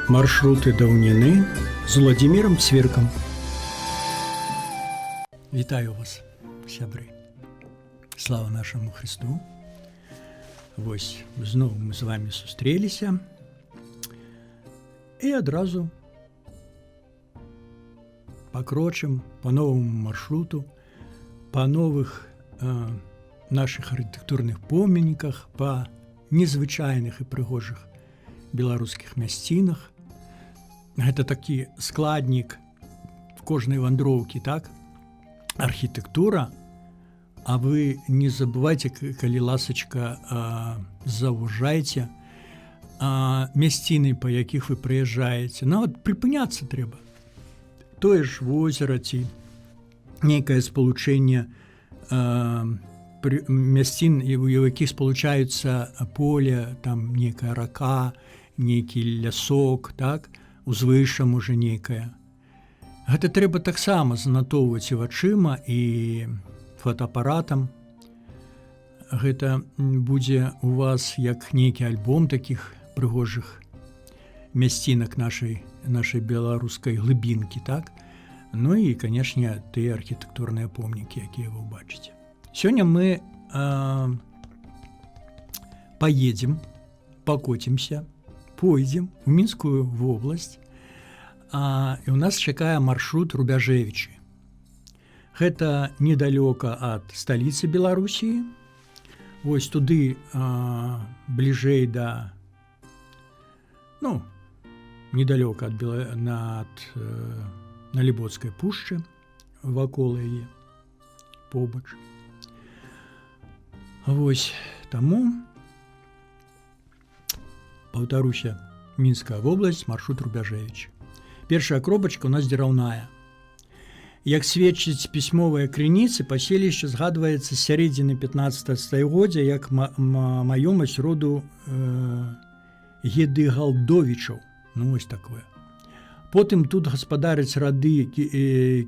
Маршруты даўніны з Уладзімірам Цвіркам. Вітаю вас, сябры. Слава нашаму Христу. Вось зноў мы з вами сустрэліся і адразу пакрочым по новаму маршруту, па новых нашых архітэктурных помніках, па незвычайных і прыгожых беларускіх мясцінах. Гэта такі складнік кожнай вандроўкі, так? Архітэктура. А вы не забывайте, калі ласачка, заўважайце мясціны, па якіх вы прыязджаеце. Нават прыпыняцца трэба. Тое ж возера ці нейкае спалучэнне мясцін, у якіх спалучаюцца поле, там некая рака, нейкі лясок, так, узвыша можа нейкая. Гэта трэба таксама занатоўваць і вачыма, і фотоапаратам. Гэта будзе у вас як нейкі альбом такіх прыгожых мясцінак нашай беларускай глыбінкі, так? Ну і, канешне, тыя архітэктурныя помнікі, якія вы ўбачыце. Сёння мы поедем, пакоцімся, пойдзем у Мінскую вобласць, і у нас чакае маршрут Рубяжэвічы. Гэта недалёка ад сталіцы Беларусі. Вось туды бліжэй да, ну, недалёка ад Бела... над Налібоцкай пушчы, вакол яе побач. Вось таму, паўтаруся, Мінская вобласць, маршрут Рубяжэвічы. Першая кропачка у нас Дзераўная. Як сведчыць пісьмовыя крыніцы, паселішча згадваецца з сярэдзіны 15 стагоддзя як маёмасць роду Гедыгалдовічаў. Ну, вось такое. Потым тут гаспадарыць рады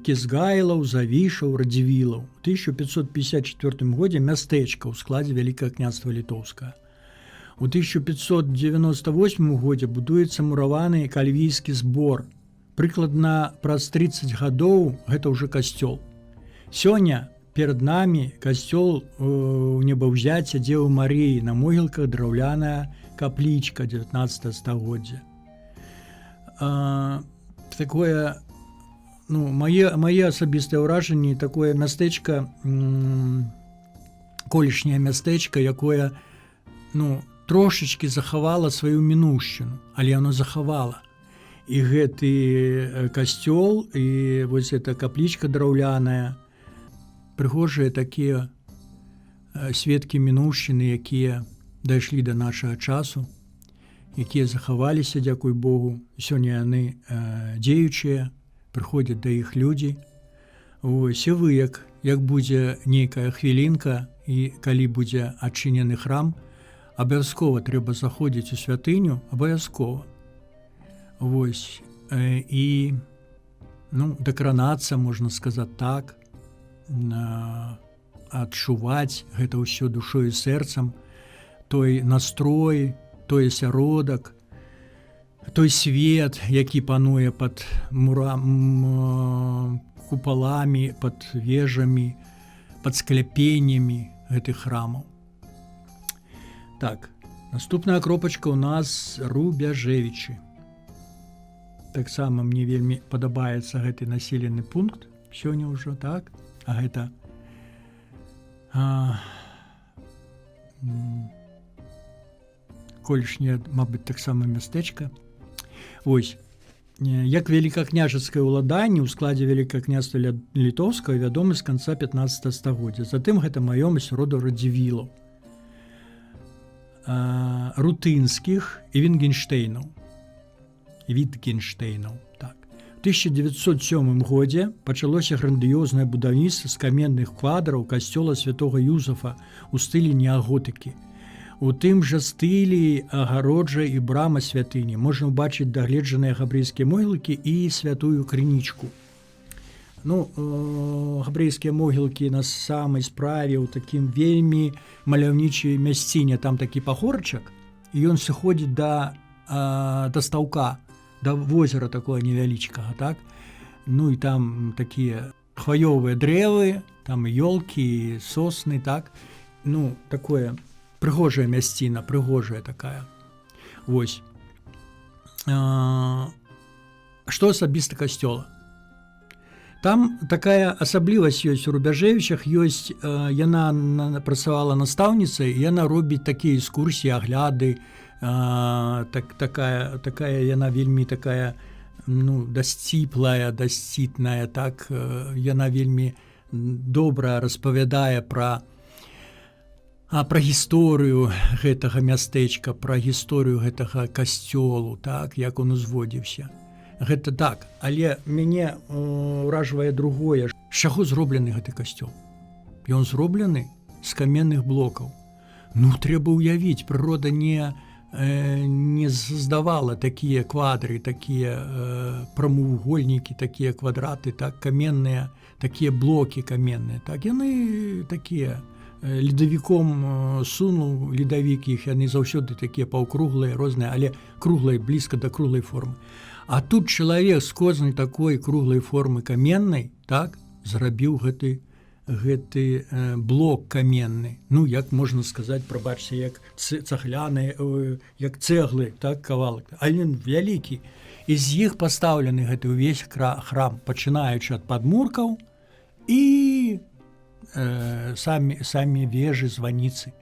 Кізгайлаў, Завішаў, Радзівілаў. У 1554 годзе мястэчка ў складзе Вялікага княства Літоўскага. У 1598 годзе будуецца мураваны кальвійскі збор. Прыкладна праз 30 гадоў гэта ўжо касцёл. Сёння перад намі касцёл Небаўзяцця Дзевы Марыі, на могілках драўляная каплічка 19 стагоддзя. Такое, ну, мае асабістыя ўражанні, такое мястэчка, колішняе мястэчка, якое, ну, трошачкі захавала сваю мінушчыну, але яно захавала. І гэты касцёл, і вось эта каплічка драўляная, прыгожыя такія сведкі мінушчыны, якія дайшлі да нашага часу, якія захаваліся, дзякуй Богу. Сёння яны дзеючыя, прыходзяць да іх людзі. Вось і вы, як будзе нейкая хвілінка і калі будзе адчынены храм, абавязкова трэба заходзіць у святыню, абавязкова. Вось і, ну, дакранацца, можна сказаць так, адчуваць гэта ўсё душой і сэрцам, той настрой, той асяродак, той свет, які пануе пад купаламі, пад вежамі, пад скляпеннямі гэтых храмаў. Так, наступная кропачка у нас Рубяжэвічы. Таксама мне вельмі падабаецца гэты населены пункт сёння ўжо, так, а гэта колішняе, мабыць, таксама мястэчка. Ось як великакняжацкае ўладанне ў складзе Вялікага княства Літоўскага вядомы з канца 15 стагоддзя. Затым гэта маёмасць роду Радзівілаў, Рутынскіх і Вінгенштейнаў, Вітгенштейнаў, так. У 1907 годзе пачалося грандыёзнае будаўніцтва з каменных квадраў касцёла святого Юзафа у стылі неаготыкі. У тым жа стылі агароджа і брама святыні. Можна ўбачыць дагледжаныя габрэйскія могілкі і святую крынічку. Ну, габрэйскія могілкі на самай справе ў такім вельмі маляўнічай мясціне, там такі пагорачак, і ён сыходзіць да стаўка. Да возера такое невялічкага, так. Ну і там такія хваёвыя дрэвы, там ёлкі, сосны, так. Ну, такое прыгожая мясціна, прыгожая такая. Вось. Што асабіста касцёла? Там такая асаблівасць ёсць у Рубяжэвічах, ёсць, яна працавала настаўніцай, яна робіць такія экскурсіі, агляды, так, такая яна вельмі такая, ну, дасціплая, дасцітная, так, яна вельмі добра распавядае пра гісторыю гэтага мястэчка, пра гісторыю гэтага касцёлу, так, як он узводзіўся. Гэта так, але мяне ўражвае другое: з чаго зроблены гэты касцёл? Ён зроблены з каменных блокаў. Ну, трэба ўявіць, прырода не создавала такія квадры, такія прамавугольнікі, такія квадраты, так, каменныя, такія блокі каменныя, так, яны такія, ледавіком сунуў ледавік іх, яны заўсёды такія паўкруглыя, розныя, але круглай, блізка да круглай формы. А тут чалавек з кожнай такой круглай формы каменнай, так, зрабіў гэты блок каменны. Ну, як можна сказаць, прабачце, як цагляны, як цэглы, так, кавалак, а ён вялікі. І з іх пастаўлены гэты ўвесь храм, пачынаючы ад падмуркаў і самі вежы, званіцы.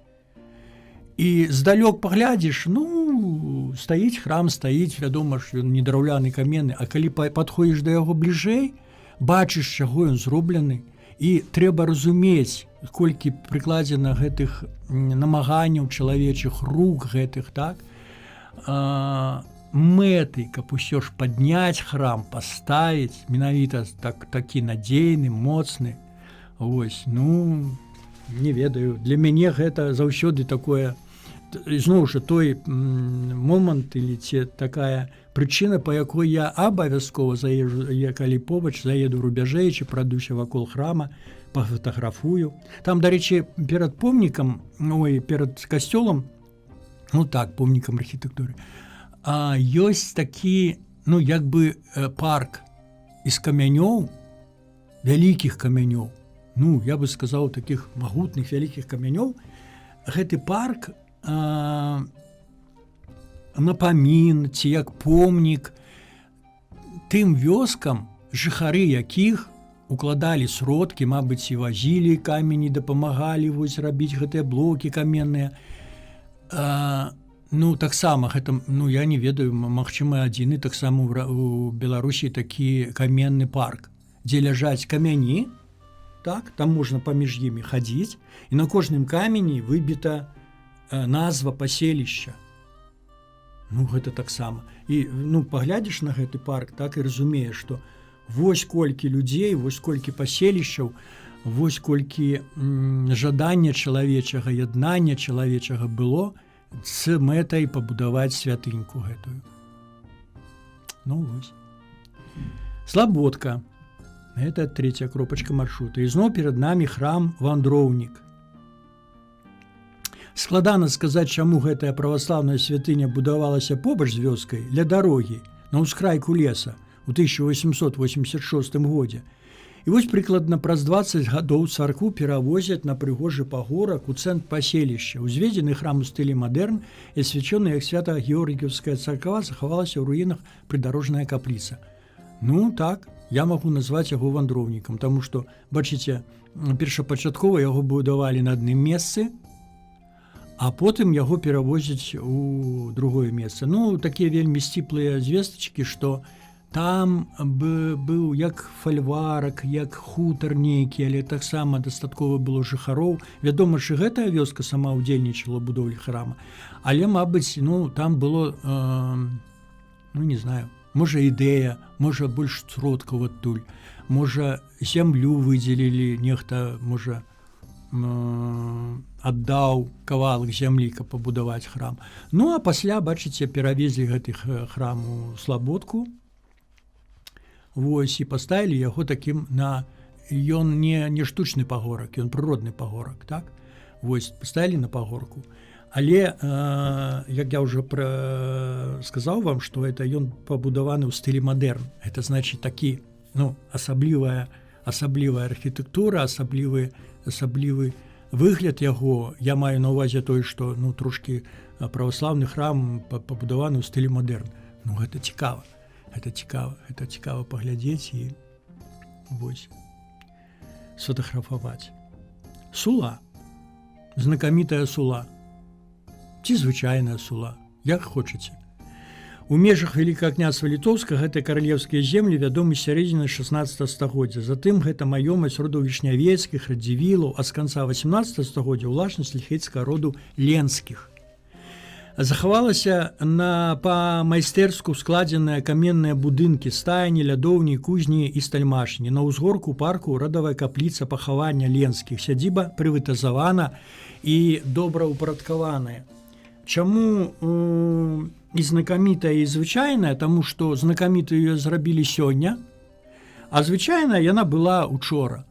І здалёк паглядзіш: ну, стаіць храм, стаіць, вядома ж, ён не драўляны, каменны. А калі падходзіш да яго бліжэй, бачыш, чаго ён зроблены. І трэба разумець, колькі прыкладзена гэтых намаганняў чалавечых рук гэтых, так, мэты, каб усё ж падняць храм, паставіць менавіта так, такі надзейны, моцны. Вось, ну, не ведаю, для мяне гэта заўсёды такое, зноў жа, той момант или ці такая прычына, по якой я абавязкова заезжу, я калі побач, заеду Рубяжэвічы, прадуся вакол храма, пафотаграфую. Там, дарэчы, перад помнікам, ой, перад касцёлам, ну так, помнікам архітэктуры, а ёсць такі, ну, як бы парк из камянёў, вялікіх камянёў, ну, я бы сказаў, таких магутных вялікіх камянёў. Гэты парк напамін ці як помнік тым вёскам, жыхары якіх укладалі сродкі, мабыць, і вазілі камені, дапамагалі вось рабіць гэтыя блокі каменныя. Ну, таксама гэта, ну, я не ведаю, магчыма, адзіны таксама у Беларусі такі каменны парк, дзе ляжаць камяні, так, там можна паміж імі хадзіць, і на кожным камені выбіта назва паселішча. Ну, гэта таксама, і, ну, паглядзіш на гэты парк, так, і разумееш, што вось колькі людзей, вось колькі паселішчаў, вось колькі жадання чалавечага, яднання чалавечага было з мэтай пабудаваць святыньку гэтую. Ну вось. Слабодка. Это третья кропачка маршрута. Ізноў перад намі храм вандроўнік. Складана сказаць, чаму гэтая праваслаўная святыня будавалася побач з вёскай, ля дарогі, на ўскрайку леса у 1886 годзе. І вось прыкладна праз 20 гадоў царкву перавозяць на прыгожы пагорак у цэнтр паселішча. Узведзены храм у стылі мадэрн і асвячоны як свята-георгіеўская царква, захавалася ў руінах прыдарожная капліца. Ну так, я магу назваць яго вандроўнікам, таму што, бачыце, першапачаткова яго будавалі на адным месцы, а потым яго перавозяць у другое месца. Ну, такія вельмі сціплыя звестачкі, што там быў як фальварак, як хутар нейкі, але таксама дастаткова было жыхароў. Вядома ж, гэтая вёска сама ўдзельнічала будоўлі храма. Але, мабыць, ну, там было, ну, не знаю, можа, ідэя, можа, больш сродкаў адтуль, можа, зямлю выдзелілі, нехта, можа, аддаў кавалак зямлі, каб пабудаваць храм. Ну а пасля, бачыце, перавезлі гэты храм у Слабодку. Вось, і паставілі яго такім на, ён не штучны пагорак, ён прыродны пагорак, так? Вось, паставілі на пагорку. Але як я уже сказаў вам, что это ён пабудаваны ў стылі мадэрн. Это значит, такі, ну, асаблівая архітэктура, асаблівы выгляд яго. Я маю на увазе той, что, ну, трошки праваслаўны храм, пабудаваны ў стылі мадэрн. Ну, гэта цікава, это цікава, это цікава паглядзець і вось сфотаграфаваць. Сула, знакамітая Сула ці звычайная Сула, як хочаце. У межах Вялікага Княства Літоўскага гэта каралеўскія землі вядомы сярэдзіны 16 стагоддзя. Затым гэта маёмасць роду Вішнявецкіх, Радзівілаў, а з канца 18 стагоддзя ўласнасць шляхецкага роду Ленскіх. Захавалася на па майстэрску складзеныя каменныя будынкі стайні, лядоўні, кузні і стальмашні. На ўзгорку парку радавая капліца пахавання Ленскіх. Сядзіба прыватызавана і добраўпарадкаваная. Чаму і знакамітая, і звычайная? Таму што знакамітую зрабілі сёння, а звычайная яна была учора.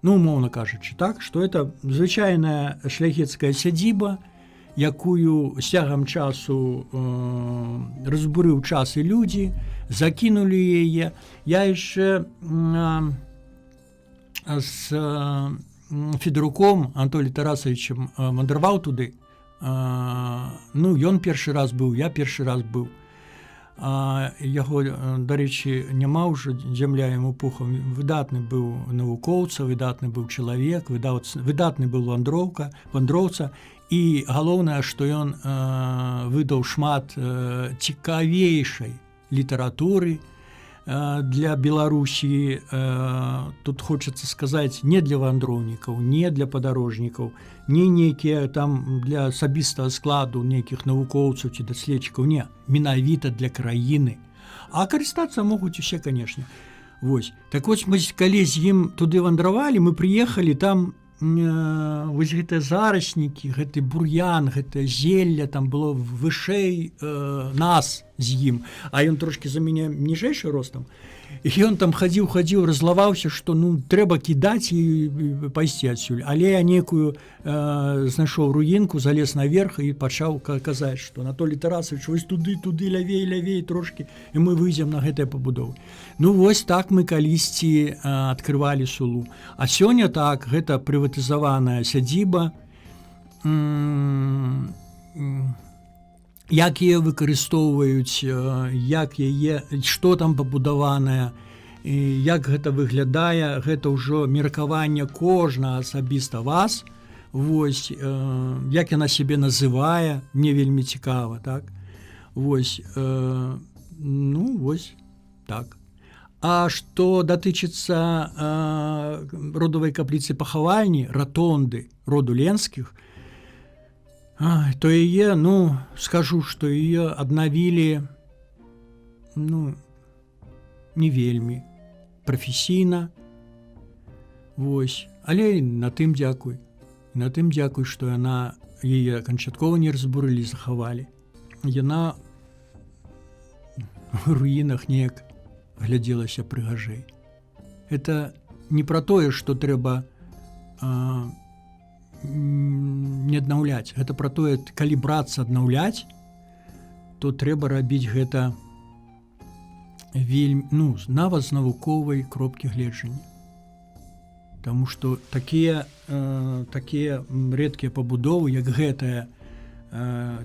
Ну, умоўна кажучы, так, што это звычайная шляхецкая сядзіба, якую з цягам часу разбурыў час і людзі, закінулі яе. Я яшчэ з Федаруком Анатолій Тарасавічам мандраваў туды. Ну, ён першы раз быў, я першы раз быў. Яго, дарэчы, няма ўжо, зямля яму пухам. Выдатны быў навукоўца, выдатны быў чалавек, выдатны быў вандроўца. І галоўнае, што ён выдаў шмат цікавейшай літаратуры для Беларусі. Тут хочацца сказаць, не для вандроўнікаў, не для падарожнікаў, не нейкія там для асабістага складу нейкіх навукоўцаў ці даследчыкаў, не, менавіта для краіны. А карыстацца могуць усе, канешне. Вось. Так вось, мы калі з ім туды вандравалі, мы прыехалі, там вось гэтыя зараснікі, гэты бур'ян, гэтае зелля там было вышэй нас з ім, а ён трошки за мяне ніжэйшы ростам. І ён там хадзіў, хадзіў, разлаваўся, што, ну, трэба кідаць і пайсці адсюль. Але я некую знайшоў руінку, залез наверх і пачаў казаць, што, Анатолій Тарасович, вось туды, туды, лявей, лявей трошки, і мы выйдзем на гэтыя пабудовы. Ну вось так мы калісьці открывалі Сулу. А сёння так, гэта прыватызаваная сядзіба. Як яе выкарыстоўваюць, як яе, што там пабудаваная і як гэта выглядае, гэта ўжо меркаванне кожнага асабіста вас. Вось, як яна сябе называе, мне вельмі цікава, так. Вось, ну вось так. А што датычыцца родавай капліцы пахавальні, ратонды роду Ленскіх, то яе, ну, скажу, што яе аднавілі, ну, не вельмі прафесійна. Вось, але і на тым дзякуй. На тым дзякуй, што яна, яе канчаткова не разбурылі, захавалі. Яна у руінах неяк глядзелася прыгажэй. Это не пра тое, што трэба не аднаўляць. Гэта пра тое, калі брацца аднаўляць, то трэба рабіць гэта вельмі, ну, нават з навуковай кропкі гледжання. Таму што такія рэдкія пабудовы, як гэтая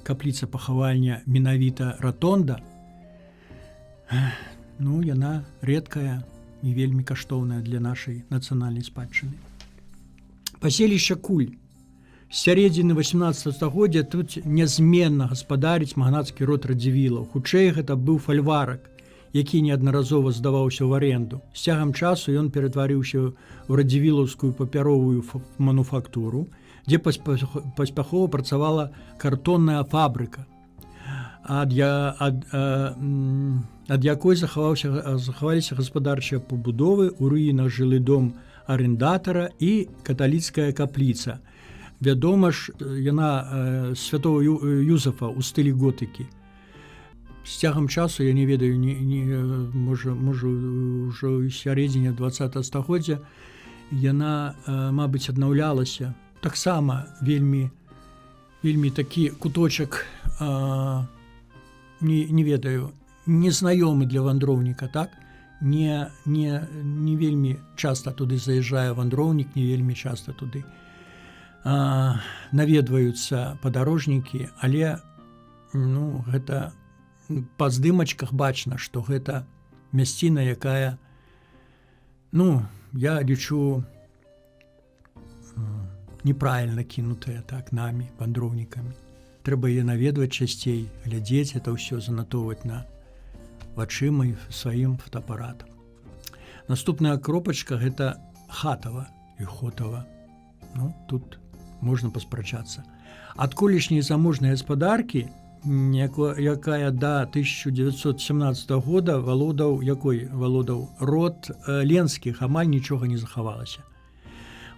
капліца пахавальня, менавіта ратонда, ну, яна рэдкая і вельмі каштоўная для нашай нацыянальнай спадчыны. Паселішча Куль. З сярэдзіны 18 стагоддзя тут нязменна гаспадарыць магнацкі род Радзівілаў. Хутчэй, гэта быў фальварак, які неаднаразова здаваўся ў аренду. З цягам часу ён ператварыўся ў радзівілаўскую папяровую мануфактуру, дзе паспяхова працавала картонная фабрыка, ад якой захаваліся гаспадарчыя пабудовы, у руінах жылы дом арендатара і каталіцкая капліца. Вядома ж, яна святого Юзафа ў стылі готыкі. З цягам часу, я не ведаю, не, можа, ўжо ў сярэдзіне 20 стагоддзя яна, мабыць, аднаўлялася таксама вельмі. Вельмі такі куточак, не ведаю, незнаёмы для вандроўніка, так, не вельмі часта туды заязджае вандроўнік, не вельмі часта туды наведваюцца падарожнікі, але, ну, гэта па здымачках бачна, што гэта мясціна, якая, ну, я лічу, неправільна кінутая так намі, вандроўнікамі. Трэба яе наведваць часцей, глядзець это ўсё, занатоўваць на вачыма і сваім фотаапаратам. Наступная кропачка — гэта Хатава і Хотава. Ну, тут можна паспрачацца. Ад колішняй заможнай гаспадаркі, якая да 1917 года валодаў, якой валодаў род Ленскіх, амаль нічога не захавалася.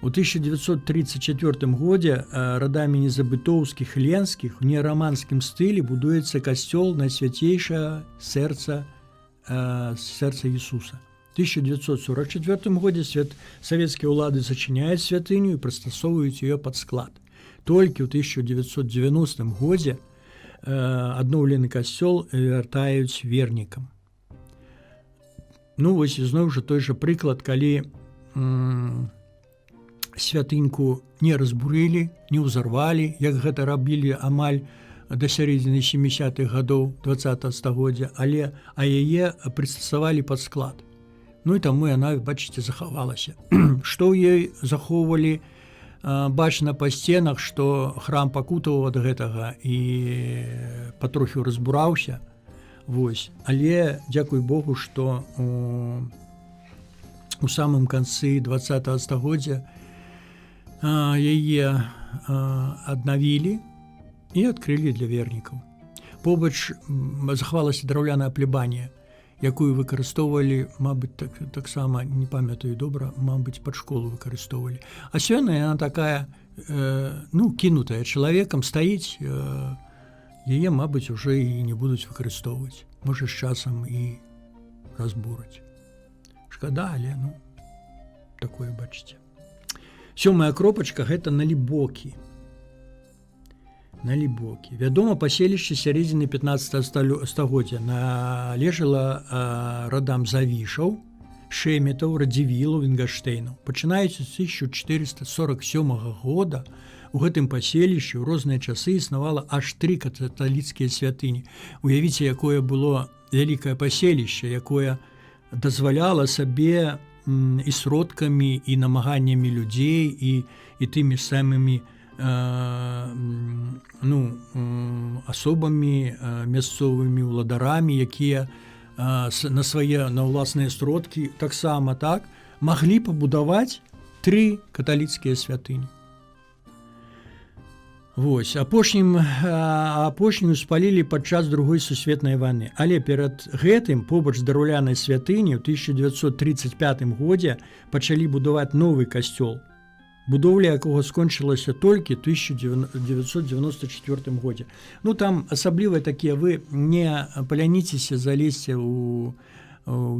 У 1934 годзе радамі Незабытоўскіх, Ленскіх у нераманскім стылі будуецца касцёл Найсвяцейшага сэрца Ісуса. 1944 годзе савецкія ўлады зачыняюць святыню і прыстасоўваюць ее пад склад. Толькі ў 1990 годзе адноўлены касцёл вяртаюць вернікам. Ну вось, ізноў жа той жа прыклад, калі святыньку не разбурылі, не ўзарвалі, як гэта рабілі амаль да сярэдзіны 70-х гадоў 20 стагоддзя, але яе прыстасавалі пад склад. Ну і таму яна, бачыце, захавалася. Што ў ёй захоўвалі, бачна па сценах, што храм пакутаваў ад гэтага і патроху разбураўся. Вось. Але дзякуй Богу, што у самым канцы 20 стагоддзя яе аднавілі і адкрылі для вернікаў. Побач захавалася драўляная плебанія, якую выкарыстоўвалі, мабыць, таксама, не памятаю добра, мабыць, пад школу выкарыстоўвалі. А сёння яна такая, ну, кінутая чалавекам стаіць, яе, мабыць, уже і не будуць выкарыстоўваць. Можа, з часам і разбураць. Шкада, але, ну, такое, бачыце. Сёмая кропачка — гэта Налібокі. Налібокі. Вядома, паселішча сярэдзіны 15 стагоддзя належала радам Завішаў, Шэметаў, Радзівілаў, Вінгенштейнаў. Пачынаючы з 1447 года у гэтым паселішчы ў розныя часы існавала аж тры каталіцкія святыні. Уявіце, якое было вялікае паселішча, якое дазваляла сабе і сродкамі, і намаганнямі людзей, і тымі самымі ну, асобамі, мясцовымі ўладарамі, якія на ўласныя сродкі таксама так маглі пабудаваць тры каталіцкія святыні. Вось апошнюю спалілі падчас Другой сусветнай вайны. Але перад гэтым побач з драўлянай святыні ў 1935 годзе пачалі будаваць новы касцёл, будоўля якога скончылася толькі 1994 годзе. Ну, там асабліва такія, вы не паляніцеся, залезьце у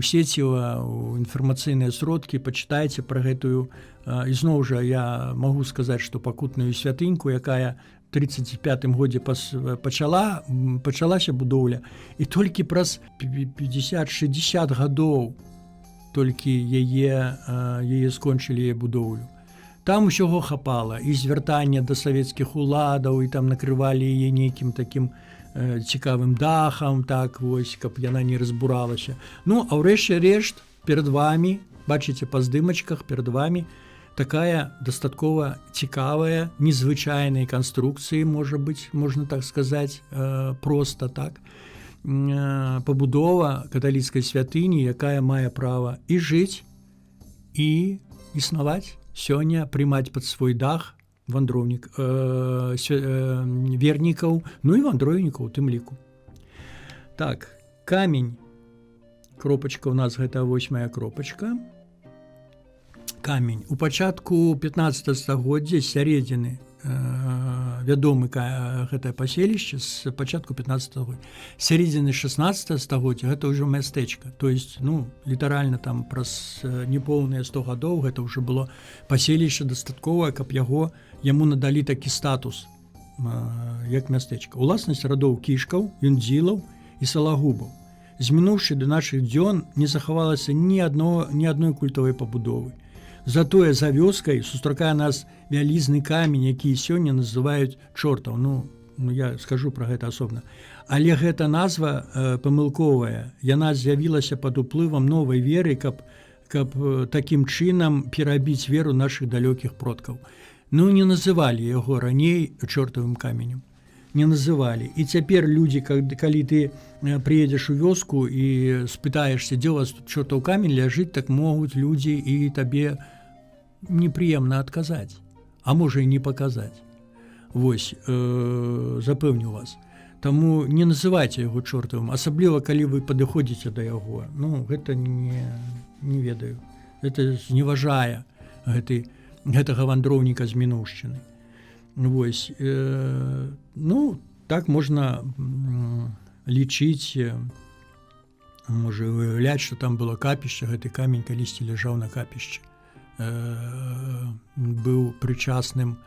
сеціва, у інфармацыйныя сродкі, пачытайце пра гэтую, ізноў жа я магу сказаць, што пакутную святыньку, якая 35 годзе пачалася будоўля, і толькі праз 50-60 гадоў толькі яе скончылі, яе будоўлю. Там усяго хапала, і звяртання да савецкіх уладаў, і там накрывалі яе нейкім такім цікавым дахам, так вось, каб яна не разбуралася. Ну, а ўрэшце рэшт перад вами, бачыце па здымачках, перад вами такая дастаткова цікавая, незвычайнай канструкцыі, можа быць, можна так сказаць, просто так, пабудова каталіцкай святыні, якая мае права і жыць, і існаваць сёння, прымаць пад свой дах вандроўнік вернікаў, ну і вандроўнікаў у тым ліку. Так, Камень. Кропачка у нас гэта восьмая кропачка. Камень. У пачатку 15 стагоддзя, сярэдзіны, вядомы гэтае паселішча з пачатку 15 года. Сярэдзіны 16 стагоддзя гэта ўжо мястэчка. То есть, ну, літаральна там праз непоўныя 100 гадоў гэта ўжо было паселішча дастатковае, каб яму надалі такі статус. як мястэчка. Уласнасць радоў Кішкаў, Юндзілаў і Салагубаў. З мінуўшы да нашых дзён не захавалася ні адной культавай пабудовы. Затое за вёскай сустракае нас вялізны камень, які сёння называюць чортаў. Ну, я скажу про гэта асобна. Але гэта назва памылковая. Яна з'явілася пад уплывам новай веры, каб такім чынам перабіць веру нашых далёкіх продкаў. Ну, не называлі яго раней чортавым каменем. Не называлі. І цяпер людзі, калі ты прыедзеш у вёску і спытаешся, дзе у вас тут чортаў камень ляжыць, так могуць людзі і табе непрыемна адказаць, а можа, і не паказаць. Вось, запэўню вас. Таму не называйце яго чортавым, асабліва калі вы падыходзіце да яго. Ну, гэта не ведаю. Это зневажае гэтага вандроўніка з мінуўшчыны. Вось, ну, так можна лічыць, можа, уяўляць, што там было капішча, гэты камень калісьці ляжаў на капішчы. Быў прычасным,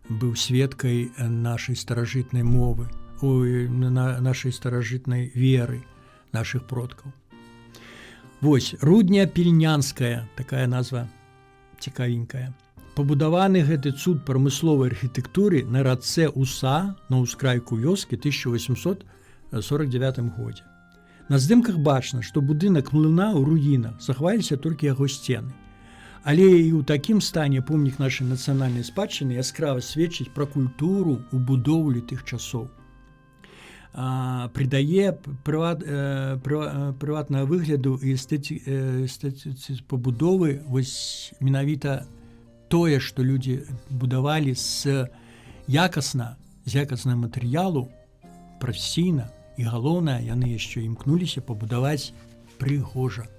быў сведкай нашай старажытнай мовы, ой, нашай старажытнай веры нашых продкаў. Вось Рудня Пільнянская, такая назва цікавенькая. Пабудаваны гэты цуд прамысловай архітэктуры на рацэ Уса на ўскрайку вёскі 1849 годзе. На здымках бачна, што будынак млына ў руінах, захаваліся толькі яго сцены. Але і ў такім стане помнік нашай нацыянальнай спадчыны яскрава сведчыць пра культуру ў будоўлі тых часоў. Прыдае прыватнага выгляду і эстэтыцы пабудовы вось менавіта тое, што людзі будавалі з якаснага матэрыялу, прафесійна, і, галоўнае, яны яшчэ імкнуліся пабудаваць прыгожа.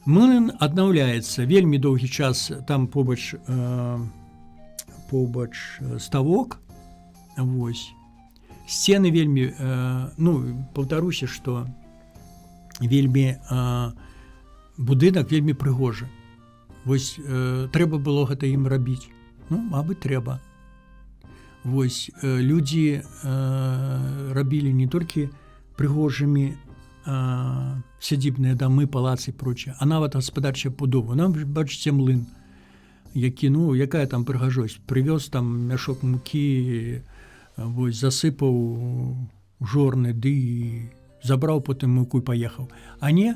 Млын аднаўляецца вельмі доўгі час, там побач ставок. Вось сцены вельмі, ну, паўтаруся, што вельмі будынак вельмі прыгожы. Вось трэба было гэта ім рабіць? Ну, мабыць, трэба. Вось людзі рабілі не толькі прыгожымі сядзібныя дамы, палацы, прочее, а нават гаспадарчая будова. Нам, бачыце, млын, які, ну, якая там прыгажосць? Прывёз там мяшок мукі, вось, засыпаў жорны ды забраў потым муку і паехаў. А не,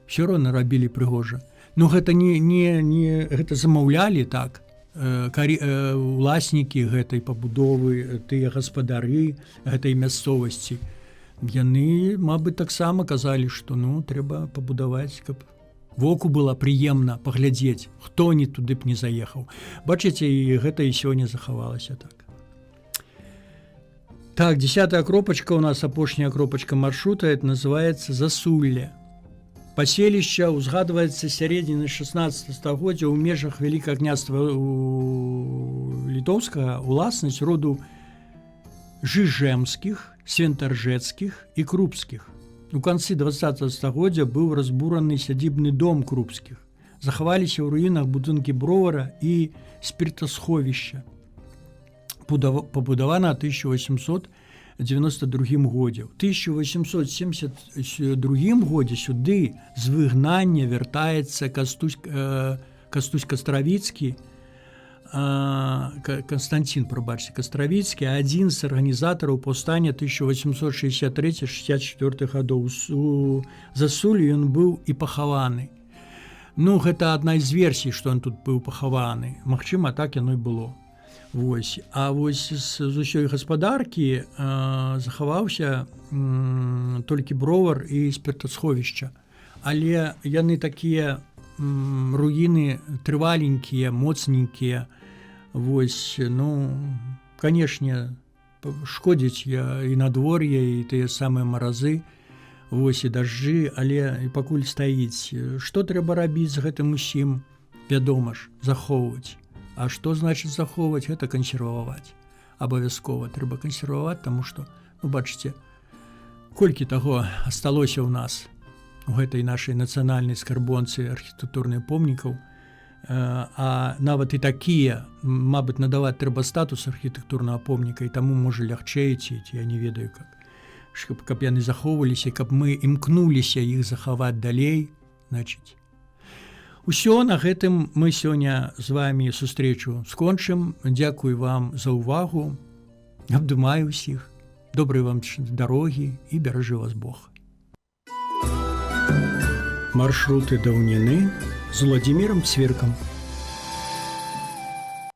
все роўна рабілі прыгожа. Ну, гэта не гэта замаўлялі так уласнікі гэтай пабудовы, тыя гаспадары гэтай мясцовасці. Яны, мабыць, таксама казалі, што, ну, трэба пабудаваць, каб воку было прыемна паглядзець, хто не туды б не заехаў. Бачыце, і гэта і сёння захавалася так. Так, 10-я кропачка у нас, апошняя кропачка маршрута, это называется Засулле. Паселішча ўзгадваецца сярэдзіны 16 стагоддзя ў межах Вялікага Княства Літоўскага, уласнасць роду Жыжэмскіх, Свентаржэцкіх і Крупскіх. У канцы 20 стагоддзя быў разбураны сядзібны дом Крупскіх. Захаваліся ў руінах будынкі бровара і спіртасховішча. Пабудавана 1892 годзе. У 1872 годзе сюды з выгнання вяртаецца Кастусь Кастравіцкі, Константин, прабачце, Кастравіцкі, адзін з арганізатараў паўстання 1863-64 гадоў. У Засулі ён быў і пахаваны. Ну, гэта адна з версій, што он тут быў пахаваны. Магчыма, так яно і было. Вось. А вось з усёй гаспадаркі захаваўся толькі бровар і спіртасховішча. Але яны такія руіны трываленькія, моцненькія. Вось, ну, канешне, шкодзіць я і надвор'е, і тыя самыя маразы, вось, і дажджы, але і пакуль стаіць. Што трэба рабіць з гэтым усім? Вядома ж, захоўваць. А што значыць захоўваць? Гэта кансерваваць. Абавязкова трэба кансерваваць, таму што, ну, бачыце, колькі таго асталося ў нас у гэтай нашай нацыянальнай скарбонцы архітэктурных помнікаў. А нават і такія, мабыць, надаваць трэба статус архітэктурнага помніка, і таму, можа, лягчэй ці я не ведаю как, каб яны захоўваліся, каб мы імкнуліся іх захаваць далей. Значит, усё, на гэтым мы сёння з вами сустрэчу скончым. Дзякую вам за ўвагу, абдымаю усіх, добрай вам дарогі і беражы вас Бог. Маршруты даўніны з Владимиром Цвіркам.